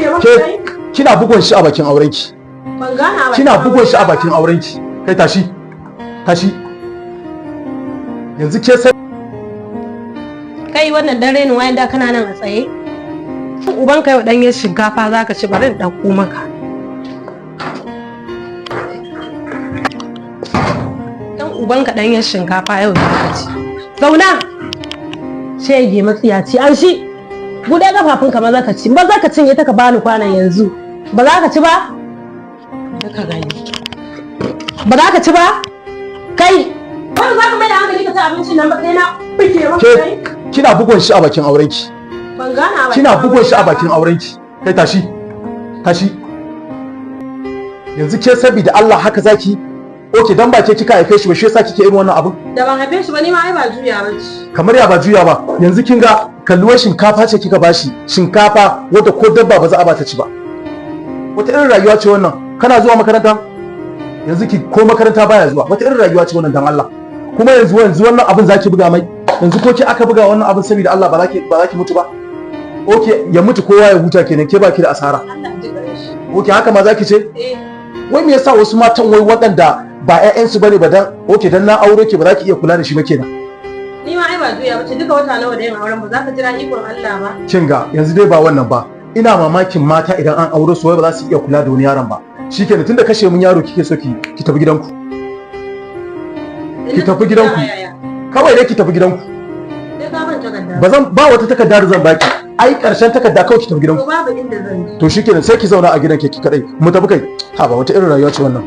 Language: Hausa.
Ke kina bugun shi a bakin aurenki. Ban gane a bakin Kina bugun shi a aure bakin ba. aurenki. Kai, tashi. Tashi. Yanzu ke sai Kai, wannan dan renin wayan da kana nan a tsaye. Uban kai ɗanyar shinkafa zaka ci, bari in ɗauko maka. Dan uban ka ɗanyar shinkafa yau zaka ci. Zauna. Shege matsiyaci an shi. Buɗe kafafunka maza ka ci. Ba za ka cinye ta ka bani kwanan yanzu. Ba za ka ci ba? Ka gani. Ba za ka ci ba? Kai. Ba za ka mai da hankali ka ci abincin nan ba sai na bige maka Ke kai. kina bugun shi a bakin aurenki. Ban gane a bakin Kina bugun shi a aure bakin ba. aurenki. Kai, tashi. Tashi. Yanzu ke saboda Allah haka zaki? Okay, dan ba ke kika haife shi ba, shi yasa kike irin wannan abun? Da ban haife shi ba, ni ma ai ba juya ba ce. Kamar ya ba juya ba? Yanzu kin ga kalluwar shinkafa ce kika bashi, shinkafa wadda ko dabba ba za a ba ta ci ba. Wata irin rayuwa ce wannan? Kana zuwa makaranta? Yanzu ki ko makaranta baya zuwa. Wata irin rayuwa ce wannan, dan Allah? Kuma yanzu wannan abin zaki buga mai? Yanzu ko ki aka buga wannan abin, saboda Allah ba za ki mutu ba? Okay, ya mutu kowa ya huta kenan, ke baki da asara. Allah ji gare shi. Okay, haka ma zaki ce? Eh. Wai me yasa wasu matan wai waɗanda ba ƴaƴansu bane ba, dan okay, dan na aure ki ba za ki iya kula da shi ba kenan? Ni ma ai ba juya ba ce, duka wata nawa da yin auren, ba za ka jira ikon Allah ba? Kin ga, yanzu dai ba wannan ba, ina mamakin mata idan an aure su wai ba za su iya kula da wani yaron ba. Shikenan, tunda kashe mun yaro kike so, ki tafi gidanku. Ki tafi gidanku. Kawai dai ki tafi gidanku. Sai ka ban takarda. Ba zan ba, wata takarda da zan baki, ai karshen takarda kawai ki tafi gidanku. To, babu inda zan je. To shikenan, sai ki zauna a gidan ke ki kadai. Mu tafi kai. Ha ba, wata irin rayuwa ce wannan?